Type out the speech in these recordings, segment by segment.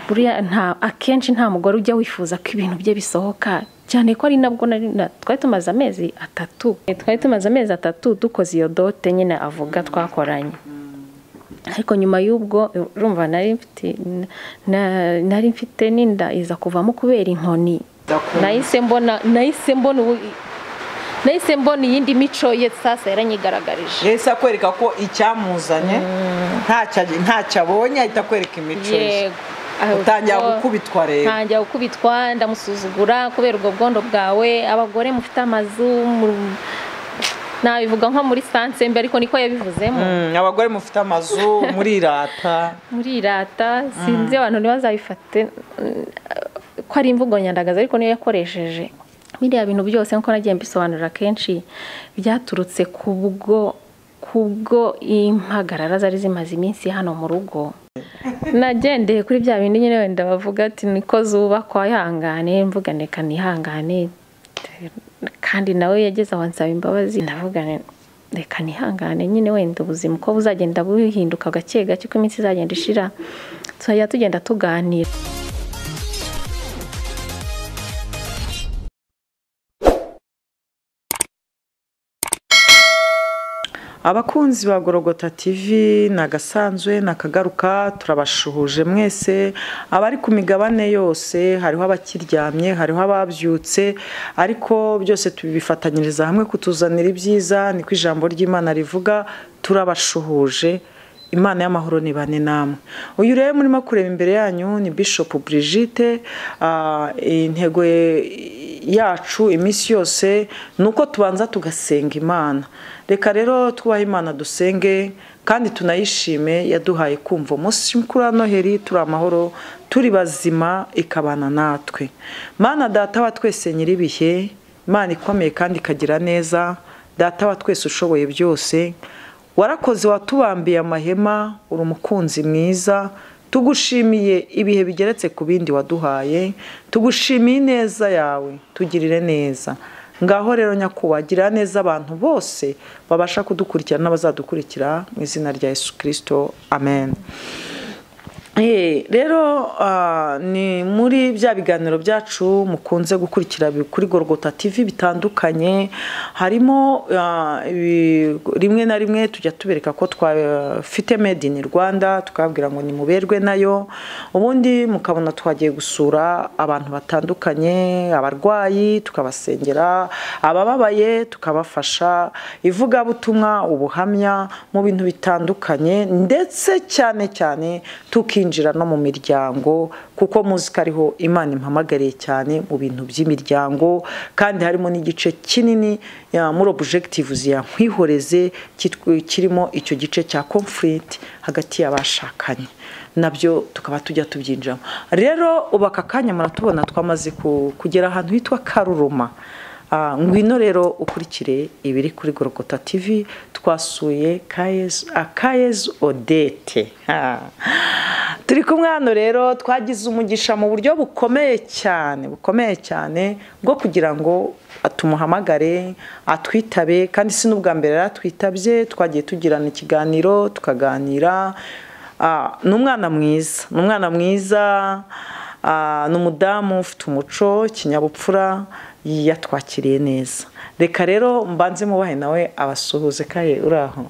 Buriya nta akenshi nta mugore ujya wifuza ko ibintu bye bisohoka, cyane ko ari nabwo twari tumaze amezi 3, twari tumaze amezi 3 dukoze iyo dote nyine avuga twakoranye. Ariko nyuma y'ubwo urumva nari mfite n'inda iza kuvamo kubera inkoni. Nahise mbona iyindi mico ye sasa yaranyigaragarije. Yahise akwereka ko icyamuzanye ntacyo abonye, ahita akwereka imico ye. Utangira gukubitwa rero. Ntangira gukubitwa, ndamusuzugura kubera ubwo bwondo bwawe, abagore mufite amazu, nabivuga nko muri sansembe ariko niko yabivuzemo. Abagore mufite amazu murirata. Murirata, sinzi abantu ntibazabifate ko ari imvugo nyandagaza ariko niyo yakoresheje. Biriya bintu byose nko nagiye mbisobanurira kenshi byaturutse kubwo impagarara zari zimaze iminsi hano mu rugo. Nagendeye kuri bya bindi nyine wenda bavuga ati niko zubakwa, ihangane, mvuga reka nihangane, kandi nawe yageze aho ansaba imbabazi, ndavuga reka nihangane nyine wenda ubuzima uko buzagenda buhinduka gake gake uko iminsi izagenda ishira tuzajya tugenda tuganira. Abakunzi ba Gorogota TV nagasanzwe nakagaruka, turabashuhuje mwese abari ku migabane yose, hariho abakiryamye, hariho ababyutse, ariko byose tubifatanyiriza hamwe kutuzanira ibyiza, niko ijambo ry'Imana rivuga. Turabashuhuje, Imana y'amahoro nibane namwe. Uyu rero murimo kureba imbere yanyu ni Bishop Brigitte. Intego yacu iminsi yose nuko tubanza tugasenga Imana. Reka rero twubahe Imana dusenge kandi tunayishime yaduhaye kumva umunsi mukuru wa Noheli turi amahoro, turi bazima, ikabana natwe. Mana data wa twese nyiribihe, Imana ikomeye kandi ikagira neza, data wa twese ushoboye byose, warakoze watubambiye amahema, uri umukunzi mwiza, tugushimiye ibihe bigeretse ku bindi waduhaye, tugushimiye ineza yawe, tugirire neza. Ngaho rero nyakuba gira neza abantu bose babasha kudukurikira n'abazadukurikira mu izina rya Yesu Kristo, amen. Rero ni muri bya biganiro byacu mukunze gukurikira kuri Gorogota TV bitandukanye, harimo rimwe na rimwe tujya tubereka ko twafite Made in Rwanda, tukababwira ngo nimuberwe nayo, ubundi mukabona twagiye gusura abantu batandukanye, abarwayi tukabasengera, abababaye tukabafasha, ivugabutumwa, ubuhamya mu bintu bitandukanye, ndetse cyane cyane tukinjira no mu miryango, kuko muzika ariho Imana impamagariye cyane mu bintu by'imiryango, kandi harimo n'igice kinini muri objectives ya nkwihoreze kirimo icyo gice cya conflict hagati y'abashakanye, nabyo tukaba tujya tubyinjiramo. Rero ubu aka kanya muratubona twamaze kugera ahantu hitwa Karuruma. Ngwino rero ukurikire ibiri kuri Gorogota TV, twasuye Akayezu Odette. Turi kumwe hano rero, twagize umugisha mu buryo bukomeye cyane, bukomeye cyane bwo kugira ngo atumuhamagare atwitabe, kandi si n'ubwa mbere yaratwitabye, twagiye tugirana ikiganiro tukaganira. Ni umwana mwiza, ni umwana mwiza, ni umudamu ufite umuco, ikinyabupfura, yatwakiriye neza. Reka rero mbanze mubahe nawe abasuhuze. Kaye uraho?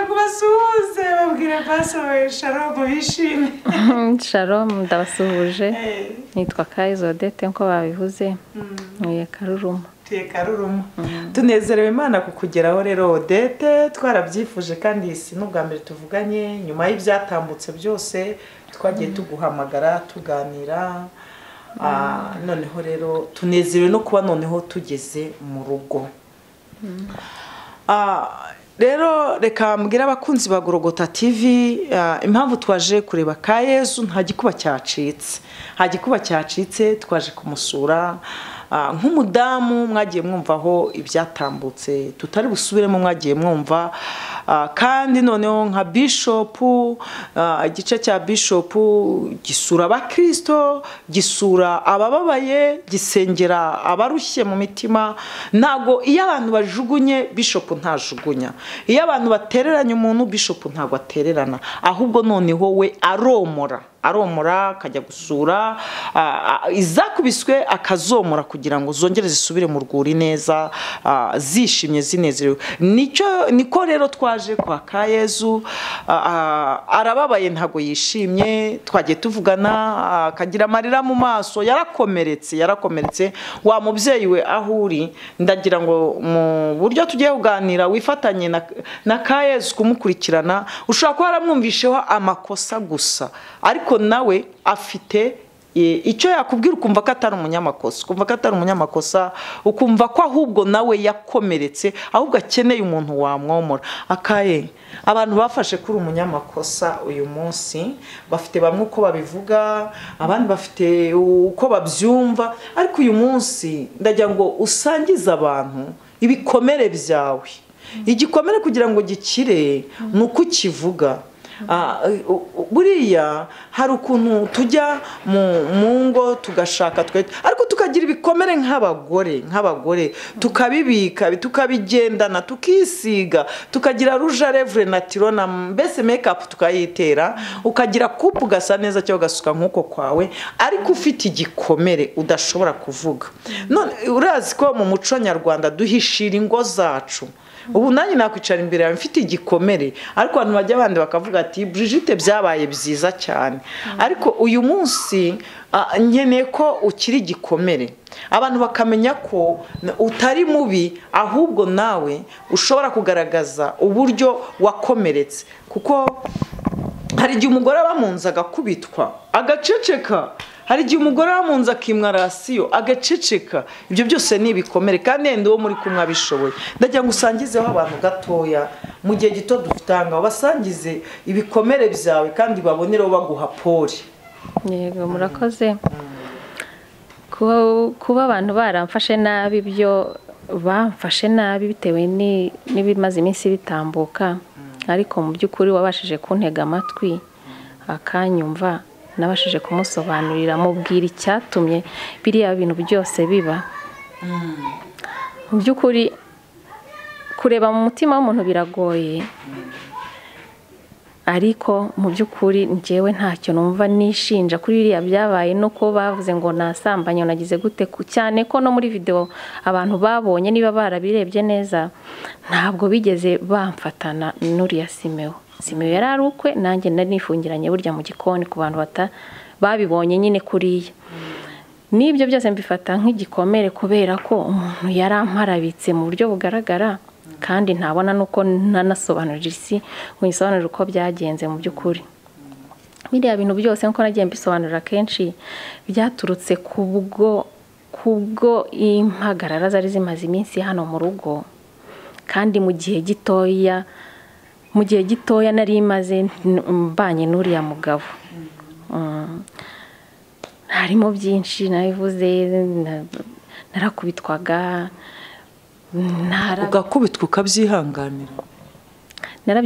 Kubasuhuze babwire pastor Shalom bishime. Shalom, ndabasuhuje. Nitwa Kayezu Odette nko babivuze, ntuye Karuruma. Tuye Karuruma. Tunezerewe Imana kukugeraho rero Odette, twarabyifuje kandi si n'ubwa mbere tuvuganye, nyuma y'ibyatambutse byose twagiye tuguhamagara tuganira. Noneho rero tunezerewe no kuba noneho tugeze mu rugo. Rero reka mbwira abakunzi ba Gorogota TV impamvu twaje kureba Kayezu. Nta gikuba cyacitse, nta gikuba cyacitse, twaje kumusura. Nk'umudamu mwagiye mwumvaho ibyatambutse tutari busubiremo, mwagiye mwumva. Kandi noneho nka bishop, igice cya bishop gisura abakristo, gisura abababaye, gisengera abarushye mu mitima. Ntago iyo abantu bajugunye bishop ntajugunya, iyo abantu batereranye umuntu bishop ntago atererana, ahubwo noneho we aromora akajya gusura izakubiswe akazomora kugira ngo zongere zisubire mu rwuri neza, zishimye zinezerewe. Niko rero twaje kwa Kayezu. Arababaye ntago yishimye, twagiye tuvugana akagira amarira mu maso, yarakomeretse. Wa mubyeyi we aho uri, ndagira ngo mu buryo tugiye kuganira wifatanye na Kayezu kumukurikirana. Ushobora kuba waramwumvisheho amakosa gusa, ariko nawe afite icyo yakubwira ukumva ko atari umunyamakosa, ukumva ko ahubwo nawe yakomeretse, ahubwo akeneye umuntu wamwomora. Akaye abantu bafashe kuri umunyamakosa uyu munsi bafite bamwe uko babivuga, abandi bafite uko babyumva, ariko uyu munsi ndagira ngo usangize abantu ibikomere byawe. Igikomere kugira ngo gikire ni uko ukivuga. Buriya hari ukuntu tujya mu ngo tugashaka ariko tukagira ibikomere nk'abagore tukabibika, tukabigendana, tukisiga, tukagira rouge à lèvres naturel na mbese make up tukayitera, ukagira coupe ugasa neza cyangwa ugasuka nk'uko kwawe, ariko ufite igikomere udashobora kuvuga. None urazi ko mu muco nyarwanda duhishira ingo zacu. Ubu nanjye nakwicara imbere yawe mfite igikomere, ariko abantu bajya abandi bakavuga ati Brigitte byabaye byiza cyane, ariko uyu munsi nkeneye ko ukiri igikomere, abantu bakamenya ko utari mubi, ahubwo nawe ushobora kugaragaza uburyo wakomeretse. Kuko hari igihe umugore aba mu nzu agakubitwa agaceceka, hari igihe umugore aba mu nzu akimwa rasiyo agaceceka. Ibyo byose ni ibikomere, kandi yenda uwo muri kumwe abishoboye. Ndagira ngo usangizeho abantu gatoya mu gihe gito dufite aha ngaha, basangize ibikomere byawe kandi babonereho baguha pole. Yego, murakoze. Kuba abantu baramfashe nabi, byo bamfashe nabi bitewe n'ibimaze iminsi bitambuka, ariko mu by'ukuri wabashije kuntega amatwi akanyumva, nabashije kumusobanurira, mubwira icyatumye biriya bintu byose biba. Mu by'ukuri kureba mu mutima w'umuntu biragoye, ariko mu by'ukuri njyewe ntacyo numva nishinja kuri biriya byabaye, no ko bavuze ngo nasambanye nagize gute, cyane ko no muri video abantu babonye niba barabirebye neza ntabwo bigeze bamfatana n'uriya Simeo. Simeo yari ari ukwe, nanjye nari nifungiranye burya mu gikoni ku bantu babibonye nyine kuriya. N'ibyo byose mbifata nk'igikomere kubera ko umuntu yaramparabitse mu buryo bugaragara, kandi ntabona nuko nanasobanurira isi ngo nyisobanurire uko byagenze. Mu by'ukuri biriya bintu byose nkuko nagiye mbisobanurira kenshi byaturutse kubwo impagarara zari zimaze iminsi hano mu rugo, kandi mu gihe gitoya nari maze mbanye n'uriya mugabo. Harimo byinshi nabivuze, narakubitwaga, ugakubitwa ukabyihanganira.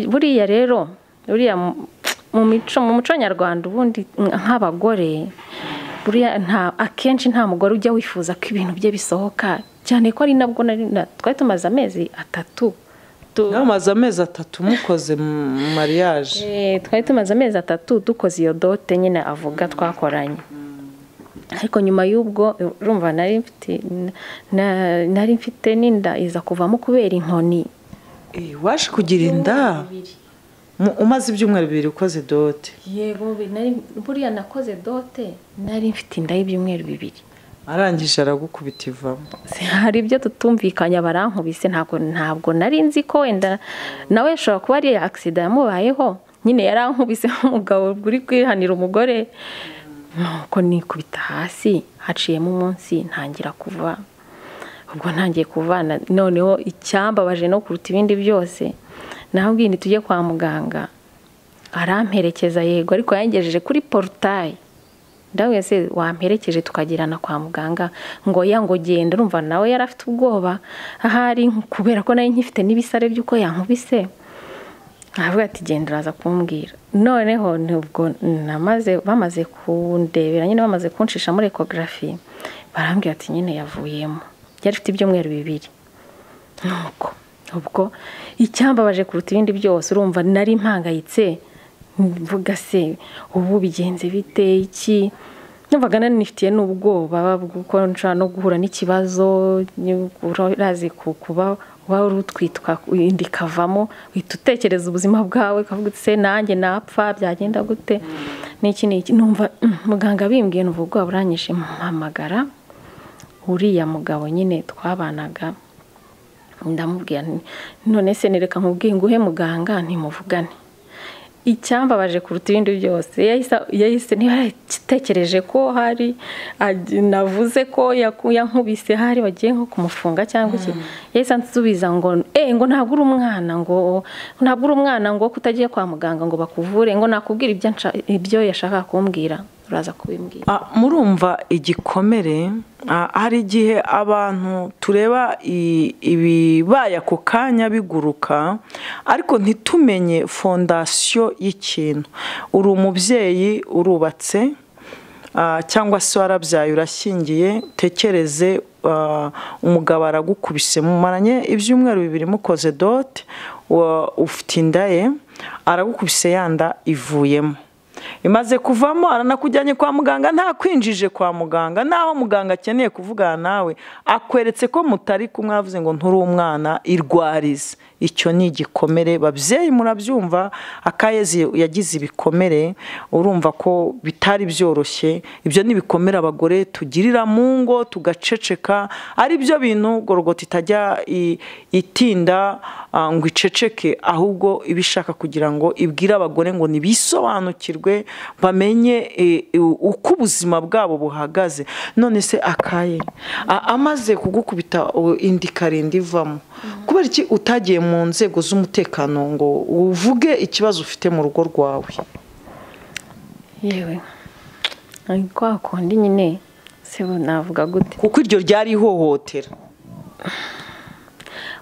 Buriya rero buriya mu muco nyarwanda ubundi nk'abagore buriya akenshi nta mugore ujya wifuza ko ibintu bye bisohoka, cyane ko ari nabwo twari tumaze amezi 3. Mwamaze amezi 3 mukoze mariage? Twari tumaze amezi 3 dukoze iyo dote nyine avuga twakoranye. Ariko nyuma y'ubwo urumva nari mfite n'inda iza kuvamo kubera inkoni. Waje kugira inda umaze ibyumweru 2 ukoze dote? Yego, buriya nakoze dote nari mfite inda y'ibyumweru 2. Arangije aragukubita ivamo. Hari ibyo tutumvikanye, barankubise, ntabwo nari nzi ko wenda nawe ashobora kuba ari accident yamubayeho nyine, yarankubise nk'umugabo uri kwihanira umugore. Nuko nikubita hasi, haciyemo umunsi ntangira kuva. Ubwo ntangiye kuvana, noneho icyambabaje no kuruta ibindi byose, naho nti tujye kwa muganga, aramperekeza yego, ariko yangejeje kuri portail. Ndawe se wamperekeje tukagirana kwa muganga, ngo ya ngo genda. Urumva nawe yari afite ubwoba ahari kubera ko nayo nkifite n'ibisare by'uko yankubise. Avuga ati genda uraza kumbwira. Noneho nubwo namaze bamaze kundebera nyine, bamaze kunshisha muri ecography, barambwira ati nyine yavuyemo, yari afite ibyumweru 2. Nuko ubwo icyambabaje kuruta ibindi byose, urumva nari mpangayitse mvuga se ubu bigenze bite iki, numvaga nanifitiye n'ubwoba bw'uko nshobora no guhura n'ikibazo, urazi kuba wari utwitwa indi kavamo, uhita utekereza ubuzima bwawe ukavuga uti se nanjye napfa byagenda gute n'iki n'iki. Numva muganga bimbwiye, numva ubwoba buranyishe, mpamagara uriya mugabo nyine twabanaga, ndamubwira none se nereka nkubwiye nguhe muganga ntimuvugane. Icyambabaje kuruta ibindi byose, yahise niba yaratekereje ko hari navuze ko yankubise, hari bagiye nko kumufunga cyangwa iki, yahise ansubiza ngo ngo ntabwo uri umwana, ngo ntabwo uri umwana, ngo kutagiye kwa muganga ngo bakuvure, ngo nakubwira ibyo yashaka kumbwira uraza kubimbwira. Murumva igikomere. Hari igihe abantu tureba ibibaye ako kanya biguruka, ariko ntitumenye fondasiyo y'ikintu. Uri umubyeyi, urubatse cyangwa se warabyaye, urashyingiye, tekereze umugabo aragukubise, mumaranye ibyumweru 2 mukoze dote, ufite inda ye, aragukubise yanda ivuyemo, imaze kuvamo aranakujyanye kwa muganga, nta kwinjije kwa muganga, naho muganga akeneye kuvugana nawe akweretse ko mutari kumwe, avuze ngo nturi umwana, irwarize. Icyo ni igikomere babyeyi murabyumva. Akayezi yagize ibikomere, urumva ko bitari byoroshye. Ibyo ni ibikomere abagore tugirira mu ngo tugaceceka, ari byo bintu Gorogota itajya itinda ngo iceceke, ahubwo ibishaka kugira ngo ibwire abagore ngo nibisobanukirwe, bamenye uko ubuzima bwabo buhagaze. None se Akaye amaze kugukubita indi karinda ivamo, kubera iki utagiye mu nzego z'umutekano ngo uvuge ikibazo ufite mu rugo rwawe? Yewe kwa kundi nyine se navuga gute, kuko iryo ryari ihohotera.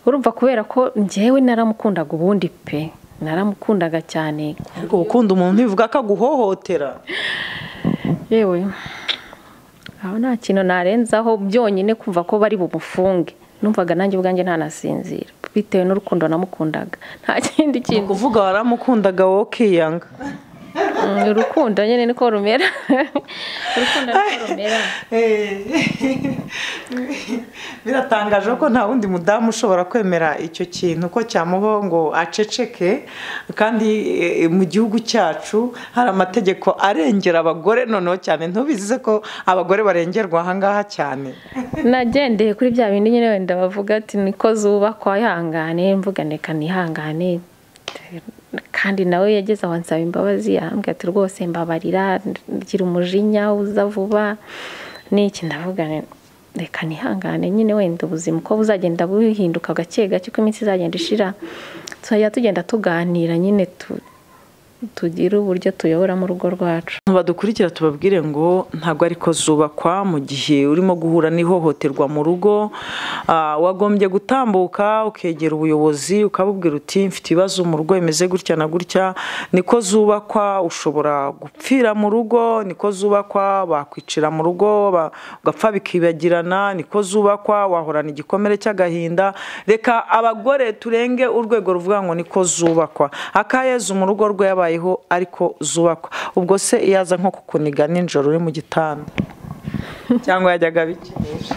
Urumva kubera ko njyewe naramukundaga ubundi pe, naramukundaga cyane. Ariko gukunda umuntu ntibivuga ko aguhohotera. Yewe aho nta kintu narenzaho, byonyine kumva ko bari bumufunge, numvaga nanjye ubwanjye ntanasinzira bitewe n'urukundo namukundaga. Nta kindi kintu. Kuvuga waramukundaga wowe ukiyanga. Urukundo nyine niko rumera. Urukundo niko rumera. Biratangaje ko nta wundi mudamu ushobora kwemera icyo kintu ko cyamubaho ngo aceceke, kandi mu gihugu cyacu hari amategeko arengera abagore noneho cyane. Ntubizize ko abagore barengerwa aha ngaha cyane. Nagendeye kuri bya bindi nyine wenda bavuga ati niko zubakwa, ihangane, mvuga reka nihangane. Kandi nawe yageze aho ansaba imbabazi, arambwira ati rwose mbabarira, ngira umujinya uza vuba n'iki. Ndavuga reka nihangane nyine, wenda ubuzima uko buzagenda buhinduka gake gake, uko iminsi izagenda ishira, tuzajya tugenda tuganira nyine tugira uburyo tuyobora mu rugo rwacu. Badukurikira tubabwire ngo ntabwo ariko zubakwa. Mu gihe urimo guhura n'ihohoterwa mu rugo, wagombye gutambuka ukegera ubuyobozi ukabubwira uti mfite ibibazo mu rugo bimeze gutya na gutya. Niko zubakwa, ushobora gupfira mu rugo, niko zubakwa bakwicira mu rugo ugapfa bikibagirana, niko zubakwa wahorana igikomere cy'agahinda. Reka abagore turenge urwego ruvuga ngo niko zubakwa. Akayezu mu rugo rwe yabaye ariko zubakwa. Ubwo se iyaza nko kukuniga nijoro uri mu gitanda cyangwa yajyaga abikinisha?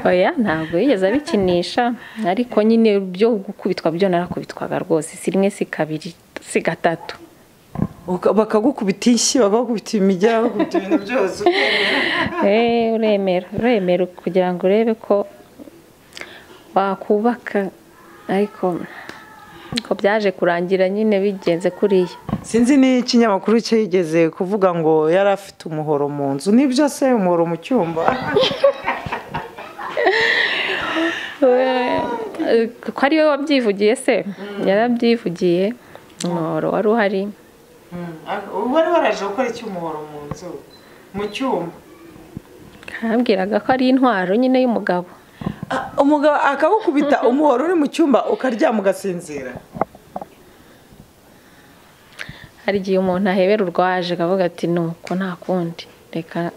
Oya ntabwo yigeze abikinisha, ariko nyine byo gukubitwa byo narakubitwaga rwose, si rimwe si kabiri si gatatu. Bakagukubita inshyi, bakagukubita imigera, bakagukubita ibintu byose. Uremera, uremera kugira ngo urebe ko wakubaka, ariko ko byaje kurangira nyine bigenze kuriya. Sinzi ni ikinyamakuru cyigeze kuvuga ngo yari afite umuhoro mu nzu, nibyo se umuhoro mu cyumba? Ko ari we wabyivugiye se? Yarabyivugiye, umuhoro wari uhari. Wari waraje gukora iki umuhoro mu nzu? Mu cyumba Kambwiraga ko ari intwaro nyine y'umugabo. Umugabo akagukubita umuhoro uri mu cyumba ukaryama ugasinzira. Hari igihe umuntu ahebera urwaje akavuga ati nuko nta kundi reka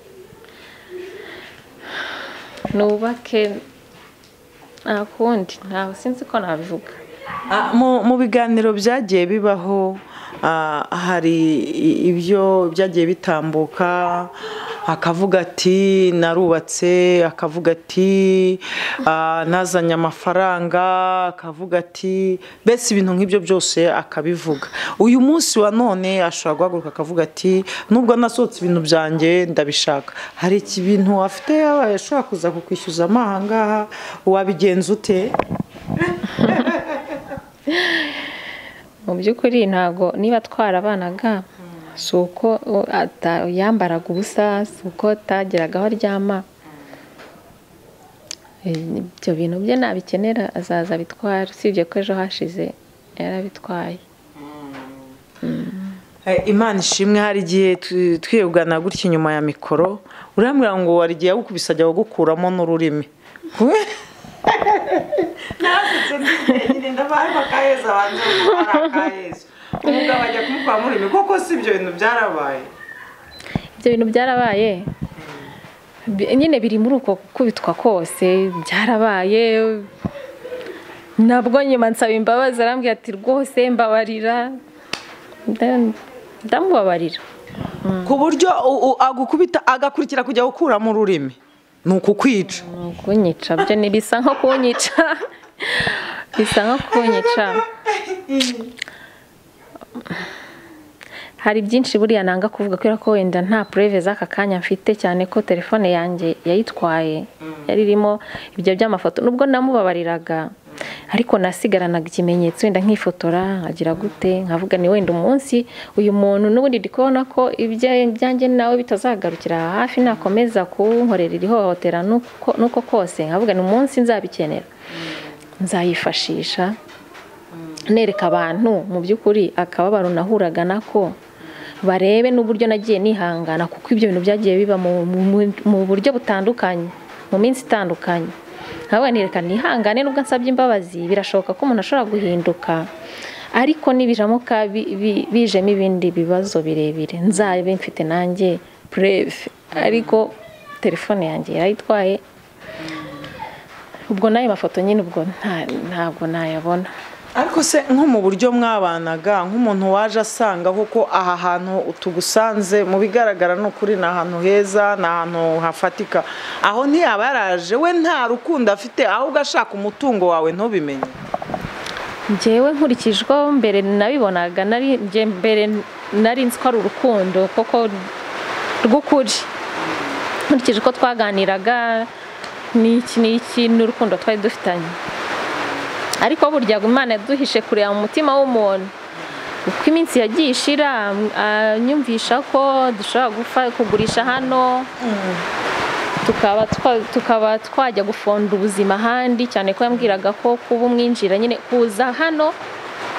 nubake, nta kundi, ntawe sinzi ko nabivuga. Mu biganiro byagiye bibaho hari ibyo byagiye bitambuka, akavuga ati narubatse, akavuga ati nazanye amafaranga, akavuga ati mbese ibintu nk'ibyo byose akabivuga. Uyu munsi wa none ashobora guhaguruka akavuga ati nubwo nasohotse ibintu byanjye ndabishaka. Hari ibintu afite ashobora kuza kukwishyuza amahangaha, wabigenza ute? Mu by'ukuri ntago niba twarabanaga si uko yambaraga ubusa, si uko atageraga aho aryama. Ibyo bintu bye nabikenera azaza abitwara, usibye ko ejo hashize yarabitwaye. Imana ishimwe. Hari igihe twiyugana gutya inyuma ya mikoro, urambwira ngo wari igihe yagukubise ajya gukuramo n'ururimi. Narasetse ndi ndabaye akaheza banze akaheza. Umugabo ajya kumukuramo ururimi koko si ibyo bintu byarabaye? Ibyo bintu byarabaye nyine, biri muri uko gukubitwa kose byarabaye. Nabwo nyuma nsaba imbabazi, arambwira ati rwose mbabarira, ndamubabarira. Ku buryo agukubita agakurikira kujya gukuramo ururimi ni ukukwica. Ni ukunyica byo, ni bisa nko kunyica, bisa nko kunyica. Hari byinshi buriya nanga kuvuga kubera ko wenda nta preuve z'aka kanya mfite, cyane ko telefone yanjye yayitwaye yari irimo ibyo by'amafoto. Nubwo namubabariraga ariko nasigaranaga ikimenyetso, wenda nkifotora nkagira gute, nkavuga ni wenda umunsi uyu muntu n'ubundi ndi kubona ko ibyanjye nawe bitazagarukira hafi, nakomeza kunkorera iri hohotera nuko kose, nkavuga ni umunsi nzabikenera nzayifashisha nereka abantu mu by'ukuri akababaro nahuraga nako, barebe n'uburyo nagiye nihangana, kuko ibyo bintu byagiye biba mu buryo butandukanye mu minsi itandukanye. Nkavuga nti reka nihangane nubwo nsabye imbabazi, birashoboka ko umuntu ashobora guhinduka, ariko nibiramuka bijemo ibindi bibazo birebire nzabe mfite nanjye preuve. Ariko telefone yanjye yarayitwaye, ubwo n'ayo mafoto nyine ubwo ntabwo nayabona. Ariko se nko mu buryo mwabanaga, nk'umuntu waje asanga koko aha hantu tugusanze mu bigaragara ni ukuri ni ahantu heza, ni ahantu hafatika, aho ntiyaba yaraje we nta rukundo afite ahubwo ashaka umutungo wawe ntubimenye? Njyewe nkurikije uko mbere nabibonaga, mbere nari nzi ko ari urukundo koko rw'ukuri, nkurikije uko twaganiraga n'iki n'iki n'urukundo twari dufitanye. Ariko burya Imana yaduhishe kureba mu mutima w'umuntu. Uko iminsi yagiye ishira anyumvisha ko dushobora kugurisha hano, tukaba twajya gufonda ubuzima ahandi, cyane ko yambwiraga ko kuba umwinjira nyine kuza hano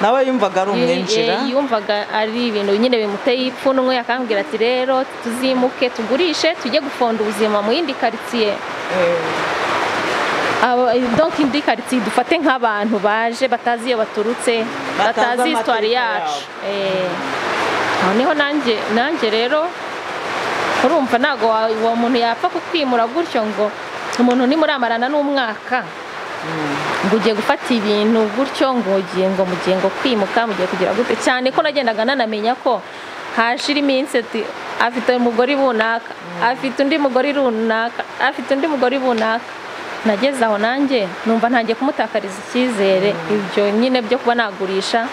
nawe yumvaga ari umwinjira, yumvaga ari ibintu nyine bimuteye ipfunwe, akambwira ati rero tuzimuke tugurishe tujye gufonda ubuzima mu yindi quartier. Donc indi quartier dufate nk'abantu baje batazi iyo baturutse, batazi histoire yacu. Noneho nanjye rero urumva ntago uwo muntu yapfa kukwimura gutyo ngo umuntu nimuramarana n'umwaka ngo ugiye gufata ibintu gutyo ngo ugiye ngo mugiye ngo kwimuka mugiye kugira gute, cyane ko nagendaga nanamenya ko hashira iminsi ati afite umugore runaka, afite undi mugore runaka, afite undi mugore runaka. Nageze aho nanjye numva ntangiye kumutakariza icyizere, ibyo nyine byo kuba nagurisha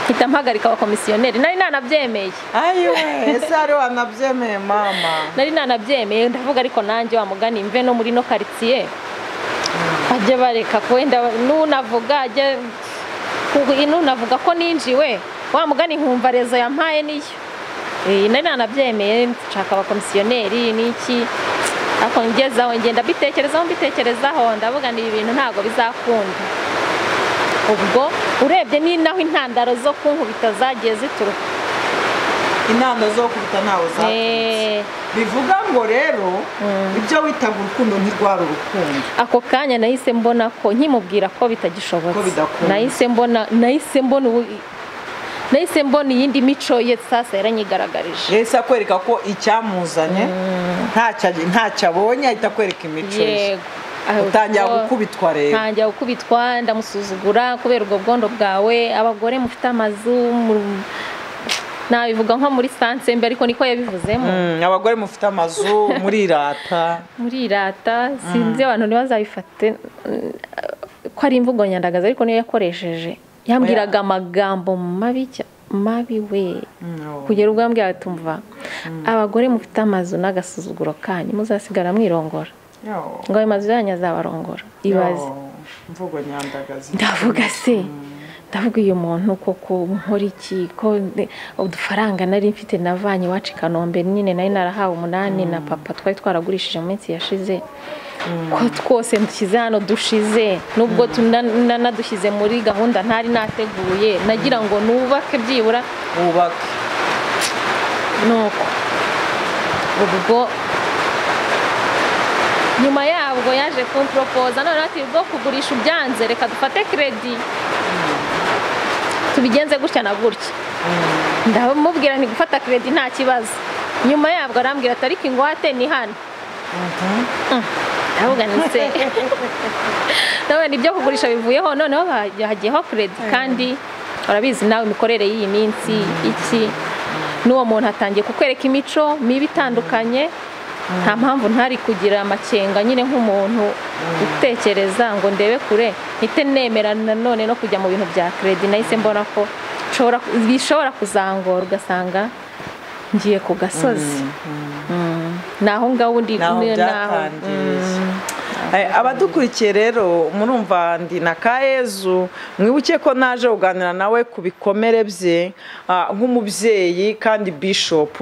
mpita mpagarika abakomisiyoneri. Nari nanabyemeye. Ayiwe, ese ari wanabyemeye mama? Nari nanabyemeye, ndavuga ariko nanjye wa mugani mve no muri no quartier bajye bareka ko wenda nunavuga ajye nunavuga ko ninjiwe wa mugani nkumva rezo yampaye niyo. Nari nanabyemeye, nshaka abakomisiyoneri n'iki, ariko ngezaho ngenda mbitekerezaho ndavuga ni ibintu ntago bizakunda. Ubwo urebye ni naho intandaro zo kunkubita zagiye zituruka. Inama zo kubita ntawe zaturutse. Bivuga ngo rero ibyo witaga urukundo ntirwari urukundo. Ako kanya nahise mbona ko nkimubwira ko bitagishobotse, nahise mbona iyindi mico ye sasa yaranyigaragarije. Yahise akwereka ko icyamuzanye ntacyo abonye, ahita akwereka imico ye. Utangira gukubitwa rero. Ntangira gukubitwa, ndamusuzugura kubera ubwo bwondo bwawe, abagore mufite amazu, nabivuga nko muri sanse mbe, ariko niko yabivuzemo. Abagore mufite amazu murirata. Murirata, sinzi abantu ntibazabifate ko ari imvugo nyandagaza, ariko niyo yakoresheje. Yambwiraga amagambo mabi mabi we. Kugera ubwo yambwira ati umva, abagore mufite amazu n'agasuzuguro kanyu muzasigara mwirongora. Ngo ayo mazu yanyu azabarongora. Ibaze. Mvugo nyandagaza. Ndavuga se. Ndavuga uyu muntu koko nkora iki, ko udufaranga nari mfite navanye iwacu i Kanombe nyine nari narahawe 8 na papa twari twaragurishije mu minsi yashize, ko twose ndushyize hano dushize, nubwo nadushyize muri gahunda ntari nateguye, nagira ngo nubake byibura wubake. Nuko ubwo nyuma yabwo yaje kumpropoza none ati ubwo kugurisha ubyanze reka dufate credit tubigenze gutya na gutya. Ndamubwira nti gufata credit nta kibazo. Nyuma yabwo arambwira ati ariko ingwate ni hano. Ndavuga nti se nawe nibyo kugurisha bivuyeho, noneho hagiyeho credit, kandi urabizi nawe imikorere y'iyi minsi iki, n'uwo muntu atangiye kukwereka imico mibi itandukanye. Nta mpamvu ntari kugira amakenga nyine nk'umuntu utekereza ngo ndebe kure, mpite nemera nanone no kujya mu bintu bya credit. Nahise mbona ko bishobora kuzangora ugasanga ngiye ku gasozi. Naho ngaho undi naho. Abadukurikiye rero murumva ndi na Kayezu, mwibuke ko naje kuganira nawe ku bikomere bye nk'umubyeyi kandi bishop,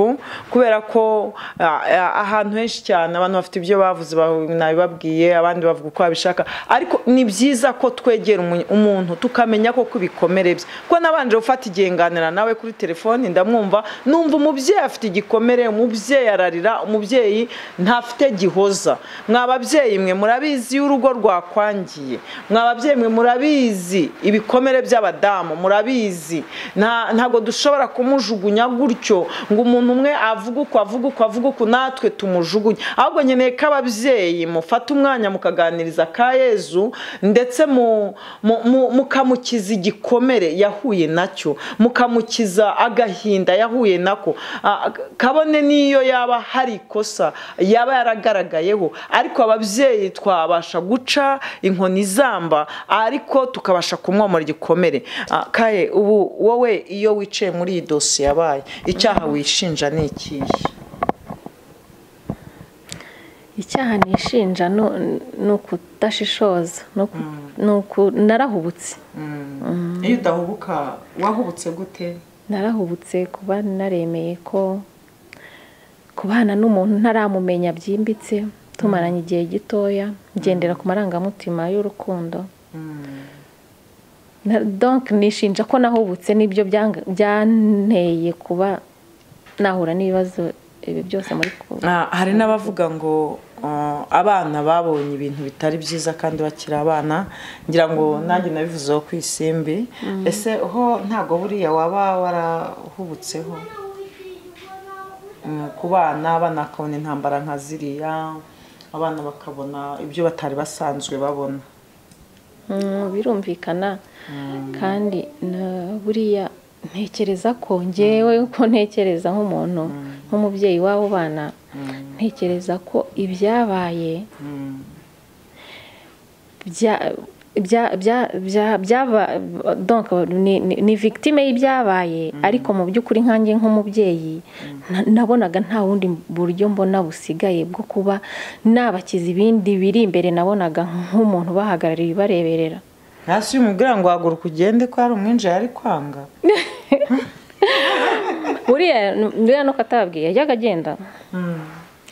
kubera ko ahantu henshi cyane abantu bafite ibyo bavuze nabibabwiye, abandi bavuga uko babishaka, ariko ni byiza ko twegera umuntu tukamenya ko kubikomere bye. Ko nabanje gufata igihe nganira nawe kuri telefone, ndamwumva, numva umubyeyi afite igikomere, umubyeyi ararira, umubyeyi ntafite gihoza. Mwababyeyi mwe murabizi urugo rwakwangiye, mwababyeyi mwe murabizi ibikomere by'abadamu, murabizi ntago dushobora kumujugunya gutyo ngo umuntu umwe avuga uko avuga uko avuga uko natwe tumujugunye. Ahubwo nkeneye ko ababyeyi mufata umwanya mukaganiriza Kayezu, ndetse mukamukiza igikomere yahuye nacyo, mukamukiza agahinda yahuye nako, kabone niyo yaba hari ikosa yaba yaragaragayeho, ariko ababyeyi twabasha guca inkoni zamba, ariko tukabasha kumwomora igikomere. Kaye, ubu wowe iyo wicaye muri iyi dosiye yabaye, icyaha wishinja ni ikihe? Icyaha nishinja ni ukudashishoza, narahubutse. Iyo udahubuka wahubutse gute? Narahubutse kuba naremeye ko kubana n'umuntu ntaramumenya byimbitse, tumaranye igihe gitoya, ngendera ku marangamutima y'urukundo. Donc nishinja ko nahubutse, nibyo byanteye kuba nahura n'ibibazo ibi byose muri ko. Hari n'abavuga ngo abana babonye ibintu bitari byiza kandi bakiri abana, ngira ngo nanjye nabivuzeho ku Isimbi. Ese ho ntago buriya waba warahubutseho ku bana, abana bakabona intambara nka ziriya, abana bakabona ibyo batari basanzwe babona? Birumvikana, kandi buriya ntekereza ko ngewe uko ntekereza nk'umuntu nk'umubyeyi w'abo bana, ntekereza ko ibyabaye donc ni victime y'ibyabaye, ariko mu by'ukuri nkanjye nk'umubyeyi nabonaga nta wundi buryo mbona busigaye bwo kuba nabakiza ibindi biri imbere, nabonaga nk'umuntu bahagarariye bareberera. Hasi umubwira ngo haguruka ugende ko hari umwinjira yari kwanga. Buriya nuko atababwiye yajyaga agenda.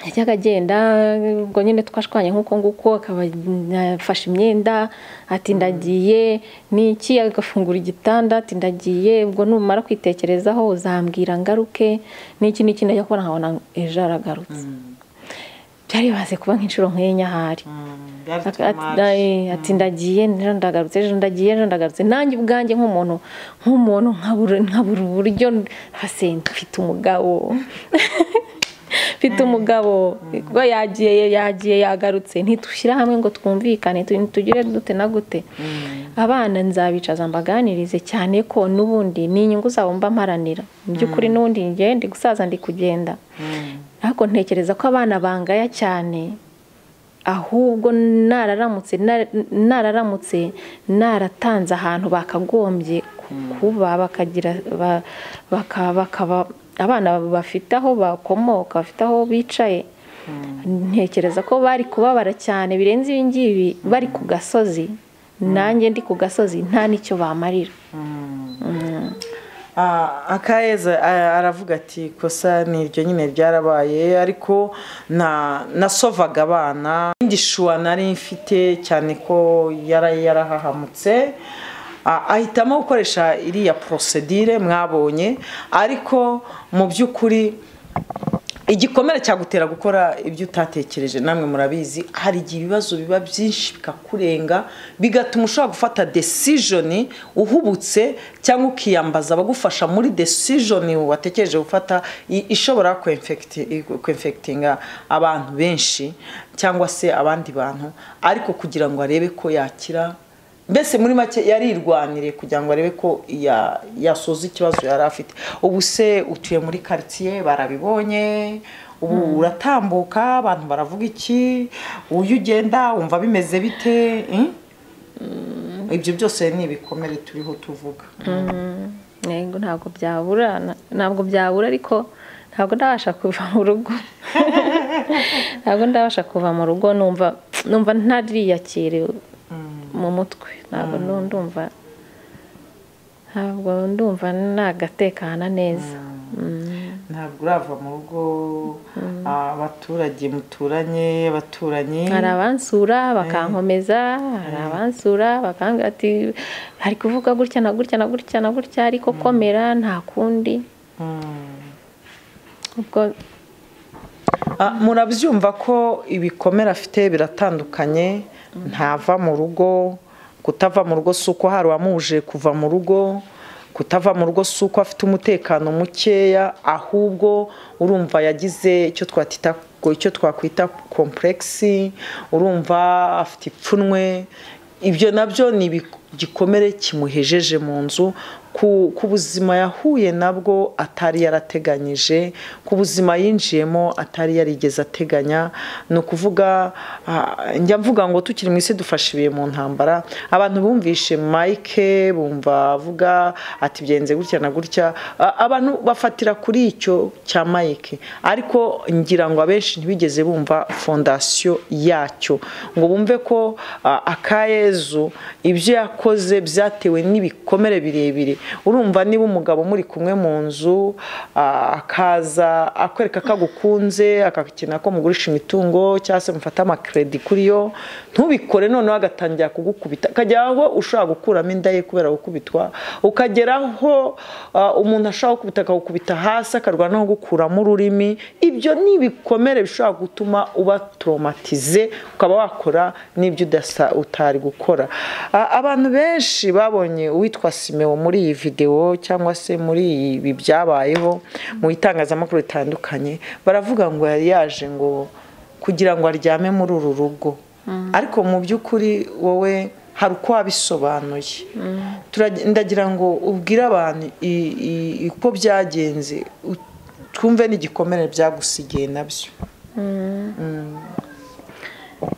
Yajyaga agenda, ubwo nyine twashwanye nk'uko nguko, akaba afashe imyenda ati ndagiye n'iki, agafungura igitanda ati ndagiye, ubwo numara kwitekerezaho uzambwira ngaruke n'iki n'iki, najya kubona nkabona ejo aragarutse. Byari bimaze kuba nk'inshuro nk'enye ahari. Ati ndagiye, ejo ndagarutse, ejo ndagiye, ejo ndagarutse. Nanjye ubwanjye nk'umuntu nkabura uburyo hase mfite umugabo mfite umugabo kuko yagiye yagarutse, ntitushyira hamwe ngo twumvikane tugire dute na gute. Abana nzabicaza mbaganirize cyane ko n'ubundi ni inyungu zabo mba mparanira. Mu by'ukuri n'ubundi njye ndi gusaza ndi kugenda, ariko ntekereza ko abana bangaya cyane, ahubwo nararamutse naratanze ahantu bakagombye kuba, bakagira bakaba abana bafite aho bakomoka, bafite aho bicaye. Ntekereza ko bari kubabara cyane birenze ibi ngibi, bari ku gasozi, nanjye ndi ku gasozi, nta n'icyo bamarira. Akaheza aravuga ati kosa ni iryo nyine ryarabaye, ariko nasovaga abana, indi shuwa nari mfite cyane ko yarahahamutse, ahitamo gukoresha iriya procedure mwabonye. Ariko mu by'ukuri igikomere cyagutera gukora ibyo utatekereje, namwe murabizi, hari igihe ibibazo biba byinshi bikakurenga, bigatuma ushobora gufata decision uhubutse, cyangwa ukiyambaza abagufasha muri decision watekereje gufata ishobora kwinfectinga abantu benshi cyangwa se abandi bantu, ariko kugira ngo arebe ko yakira. Mbese muri make yarirwaniriye kugira ngo arebe ko yasoza ikibazo yari afite. Ubu se utuye muri quartier barabibonye, ubu uratambuka abantu baravuga iki, uyu ugenda wumva bimeze bite? Ibyo byose ni ibikomere turiho tuvuga. Yego, ntabwo byabura, ariko ntabwo ndabasha kuva mu rugo. Ntabwo ndabasha kuva mu rugo, numva ntariyakire mu mutwe, ntabwo ndumva nagatekana neza. Ntabwo urava mu rugo, abaturage muturanye, abaturanyi hari abansura bakankomeza, hari abansura bakambwira ati hari kuvuga gutya na gutya na gutya na gutya, ariko komera nta kundi. Ubwo murabyumva ko ibikomere afite biratandukanye. Ntava mu rugo, kutava mu rugo si uko hari uwamuje kuva mu rugo, kutava mu rugo si uko afite umutekano mukeya, ahubwo urumva yagize icyo twakwita complexe, urumva afite ipfunwe. Ibyo nabyo ni igikomere kimuhejeje mu nzu, ku buzima yahuye nabwo atari yarateganyije, ku buzima yinjiyemo atari yarigeze ateganya. Ni ukuvuga, njya mvuga ngo tukiri mu isi dufashe ibihe mu ntambara. Abantu bumvishe Mike bumva avuga ati byenze gutya na gutya, abantu bafatira kuri icyo cya Mike, ariko ngira ngo abenshi ntibigeze bumva fondation yacyo, ngo bumve ko Akayezu ibyo yakoze byatewe n'ibikomere birebire. Urumva niba umugabo muri kumwe mu nzu akaza akwereka ko agukunze, akakina ko mugurisha imitungo cyangwa se mufata amakredi kuri yo, ntubikore, noneho agatangira kugukubita, akagera aho ushobora gukuramo inda ye kubera gukubitwa, ukageraho umuntu ashobora gukubita akagukubita hasi akarwana no gukuramo ururimi. Ibyo ni ibikomere bishobora gutuma uba traumatize, ukaba wakora n'ibyo utari gukora. Abantu benshi babonye uwitwa Simeo muri iyi video cyangwa se muri ibi byabayeho mu itangazamakuru ritandukanye, baravuga ngo yari yaje ngo kugira ngo aryame muri uru rugo, ariko mu by'ukuri wowe hari uko wabisobanuye. Ndagira ngo ubwire abantu uko byagenze, twumve n'igikomere byagusigiye nabyo.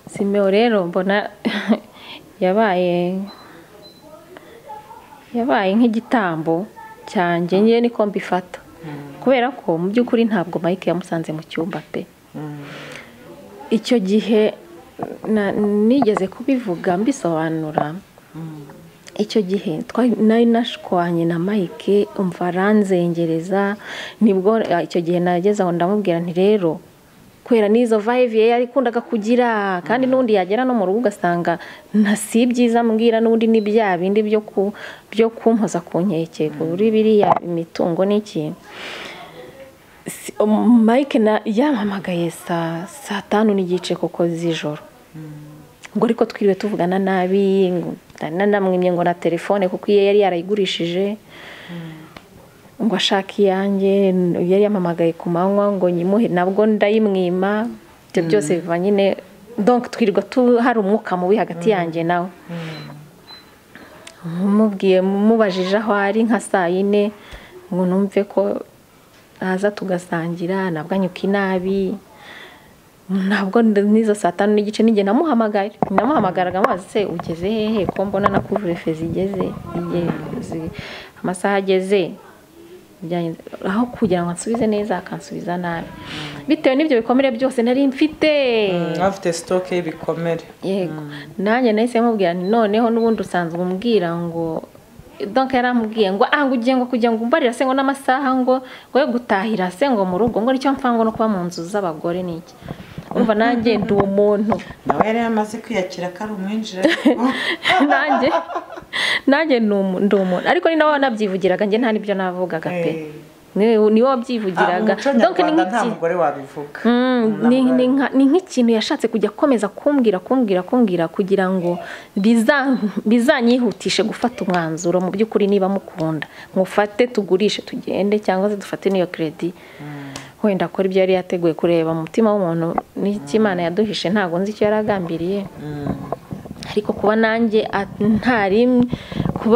Simeo rero mbona yabaye nk'igitambo cyanjye, njye niko mbifata, kubera ko mu by'ukuri ntabwo Mike yamusanze mu cyumba pe. Icyo gihe nigeze kubivuga mbisobanura, icyo gihe nari nashwanye na Mike, umva aranzengereza, nibwo icyo gihe nageze aho ndamubwira nti rero Kubera n'izo va-et-vient yakundaga kugira, kandi n'ubundi yagera no mu rugo ugasanga nta si ibyiza ambwira, n'ubundi ni bya bindi byo kumpoza ku nkeke kuri biriya imitungo n'iki. Mike yampamagaye saa 5:15 koko z'ijoro, ngo ariko twiriwe tuvugana nabi, ngo namwimye ngo na telefone kuko iye yari yarayigurishije, ngo ashaka iyanjye. Yari yampamagaye ku manywa ngo nyimuhe, nabwo ndayimwima. Ibyo byose biva nyine, donc twirirwa hari umwuka mubi hagati yanjye nawe. Mubwiye, mubajije aho ari nka 4:00 ngo numve ko aza tugasangira, nabwo anyuka inabi. Ntabwo n'izo 5:15 nijye namuhamagaye, namuhamagaraga amazi se ugeze hehe ko mbona na couvre-feu zigeze, amasaha ageze, aho kugira ngo ansubize neza akansubiza nabi, bitewe n'ibyo bikomere byose nari mfite. Afite stock y'ibikomere. Yego, nanjye nahise mubwira nti noneho n'ubundi usanzwe umbwira ngo, donc yaramubwiye ngo ngo ugiye ngo kugira ngo umbarira se ngo n'amasaha ngo yo gutahira se ngo mu rugo, ngo nicyo mpfa ngo no kuba mu nzu z'abagore n'iki. Urumva nanjye ndi umuntu. Nawe yari yamaze kwiyakira ko ari umwinjira. Nanjye ndi umuntu, ariko ni nawe wanabyivugiraga, njye nta n'ibyo navugaga pe. Ni wowe wabyivugiraga. Donc ni nta mugore wabivuga. Ni nk'ikintu yashatse kujya akomeza kumbwira kugira ngo bizanyihutishe gufata umwanzuro mu by'ukuri niba mukunda, mufate tugurishe tugende, cyangwa se dufate n'iyo credit. Wenda akora ibyo yari yateguye kureba mu mutima w'umuntu n'icyo Imana yaduhishe, ntabwo nzi icyo yaragambiriye. Ariko kuba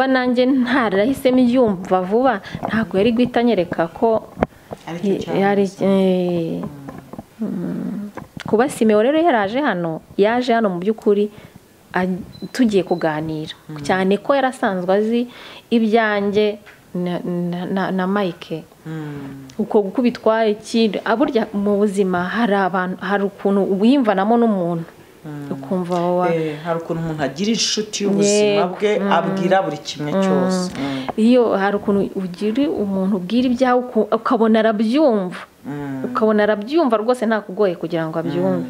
nanjye ntarahisemo yumva vuba, ntabwo yari guhita anyereka ko yari. Kuba Simeo rero yaraje hano, yaje hano mu by'ukuri tugiye kuganira, cyane ko yarasanzwe azi ibyanjye na Mike. Uko gukubitwa iki, burya mu buzima hari abantu, hari ukuntu wiyumvanamo n'umuntu ukumva hari ukuntu umuntu agira inshuti y'ubuzima bwe abwira buri kimwe cyose. Iyo hari ukuntu ugira umuntu ubwira ibyawe ukabona arabyumva, ukabona arabyumva rwose ntakugoye kugira ngo abyumve.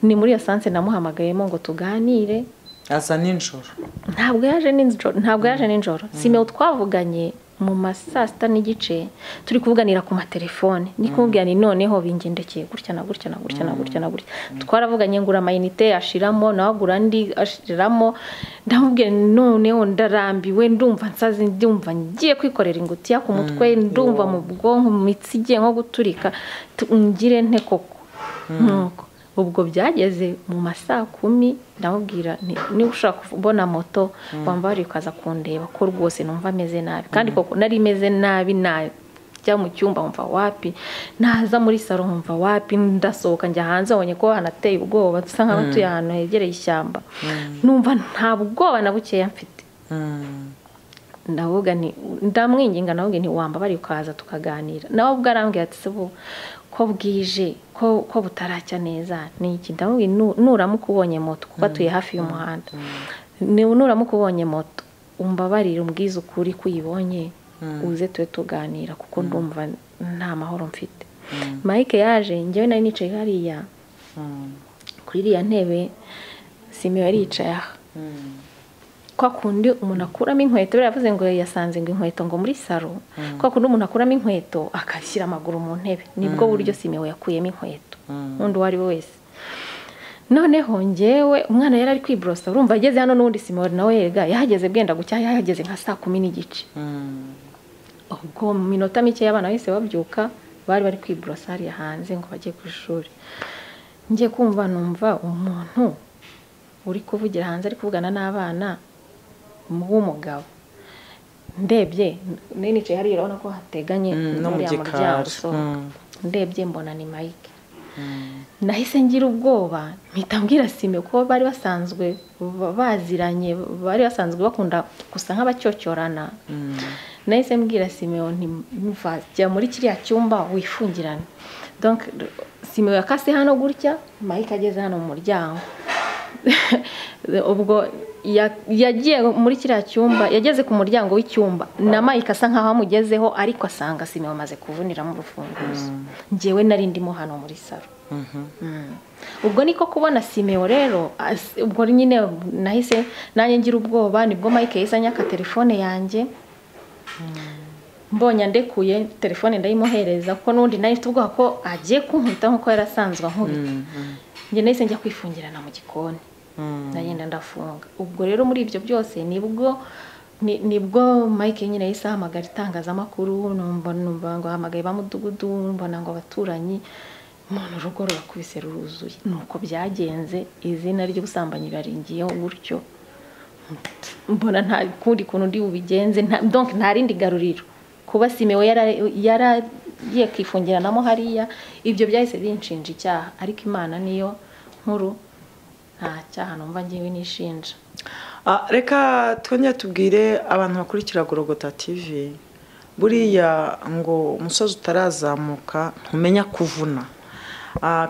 Ni muri iyo sanse namuhamagayemo ngo tuganire. Aza nijoro? Ntabwo yaje nijoro. Simeo twavuganye mu ma 6:30 turi kuvuganira ku matelefone, ni kumubwira ni noneho bingendekeye gutya na gutya na gutya na gutya na gutya. Twaravuganye ngura amayinite ashiramo, nawe agura andi ashiramo, ndamubwira noneho ndarambiwe, ndumva nsazi, ndumva ngiye kwikorera ingutiya ku mutwe, ndumva mu bwonko mu mitsi igiye nko guturika, ngire nte koko. Nuko ubwo byageze mu ma 10:00 ndamubwira niba ushaka kubona moto wambari ukaza kundeba ko rwose numva ameze nabi, kandi koko nari meze nabi najya mu cyumba mva wapi, naza muri salo mva wapi, ndasohoka njya hanze abonye ko hanateye ubwoba, dusa nk'abatuye ahantu hegereye ishyamba, numva nta bwoba na bukeya mfite. Ndavuga nti ndamwinginga, navuga nti wambabari ukaza tukaganira, nawe ubwo arambwira ati se ko bwije ko butaracya neza niki. Ndamubwira nuramuka ubonye moto, kuko atuye hafi y'umuhanda, nuramuka ubonye moto umbabarire umbwize ukuri ko uyibonye, uze tube tuganira kuko ndumva nta mahoro mfite. Mike yaje, njyewe nari nicaye hariya kuri iriya ntebe, Simeo yari yicaye aha. Kwa kundi umuntu akuramo inkweto, baravuze ngo yasanze ngo inkweto ngo muri salo, kwa kundi umuntu akuramo inkweto akashyira amaguru mu ntebe, nibwo buryo Simeo yakuyemo inkweto undi uwo ari we wese. Noneho njyewe umwana yari ari kwibrosa, urumva ageze hano n'undi Simeo nawe yega yahageze bwenda gucya, yahageze nka 10:30. Ubwo mu minota mike y'abana bahise babyuka, bari bari kwibrosa hariya hanze ngo bajye ku ishuri. Ngiye kumva numva umuntu uri kuvugira hanze ari kuvugana n'abana w'umugabo. Ndebye nicaye hariya urabona ko hateganye n'uriya muryango usohoka, ndebye mbona ni Mike. Nahise ngira ubwoba, mpita mbwira Simeo ko bari basanzwe baziranye, bari basanzwe bakunda gusa nk'abacyocyorana. Nahise mbwira Simeo nti mva jya muri kiriya cyumba wifungirane. Donc Simeo yakase hano gutya, Mike ageze hano mu muryango. Ubwo yagiye muri kiriya cyumba, yageze ku muryango w'icyumba na Mike asa nkaho amugezeho, ariko asanga Simeo amaze kuvuniramo urufunguzo. Njyewe nari ndimo hano muri salo. Ubwo niko kubona Simeo rero, ubwo nyine nahise nanjye ngira ubwoba, nibwo Mike yahise anyaka telefone yanjye. Mbonye andekuye telefone ndayimuhereza, kuko n'ubundi nari mfite ubwoba ko agiye kunkubita nk'uko yari asanzwe ankubita. Njye nahise njya kwifungirana mu gikoni, ndagenda ndafunga. Ubwo rero muri ibyo byose nibwo Mike nyine yahise ahamagara itangazamakuru, numva ngo ahamagaye ba mudugudu, mbona ngo abaturanyi, umuntu urugo rurakubise ruruzuye. Nuko byagenze, izina ry'ubusambanyi baringiyeho gutyo, mbona nta kundi kuntu ndi bubigenze, donc nta rindi garuriro. Kuba Simeo yaragiye kwifungiranamo hariya, ibyo byahise binshinja icyaha, ariko Imana niyo nkuru, nta cyaha numva ngewe nishinja. Reka twongere tubwire abantu bakurikira Gorogota TV, buriya ngo umusozi utarazamuka ntumenya kuvuna.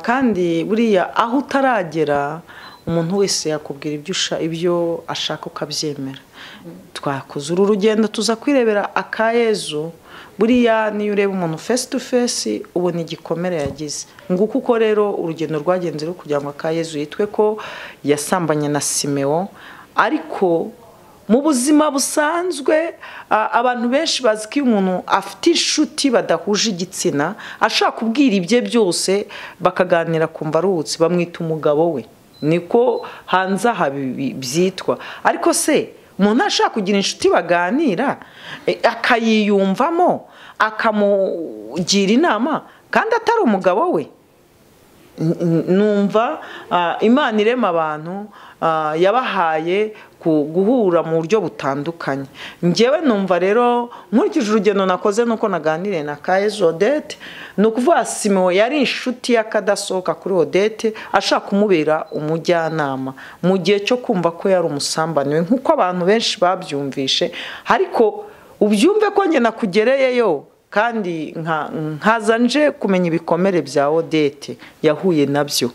Kandi buriya aho utaragera umuntu wese yakubwira ibyo ashaka ukabyemera. Twakoze uru rugendo tuza kwirebera Akayezu. Buriya niyo ureba umuntu face to face ubona igikomere yagize. Nguko uko rero urugendo rwagenze rwo kugira ngo Akayezu yitwe ko yasambanye na Simeo, ariko mu buzima busanzwe abantu benshi bazi ko iyo umuntu afite inshuti badahuje igitsina ashaka kubwira ibye byose bakaganira kumva aruhutse, bamwita umugabo we, niko hanze aha byitwa. Ariko se umuntu ashaka kugira inshuti baganira akayiyumvamo akamugira inama kandi atari umugabo we? Numva Imana irema abantu yabahaye guhura mu buryo butandukanye. Njyewe numva rero nkurikije urugendo nakoze nuko naganiriye na Kayezu Odette, ni ukuvuga Simeo yari inshuti y'akadasohoka kuri Odette, ashaka kumubera umujyanama mu gihe cyo kumva ko yari umusambani we, nkuko abantu benshi babyumvishe. Ariko ubyumve ko njye nakugereyeyo kandi nkaza nje kumenya ibikomere bya Odette yahuye nabyo.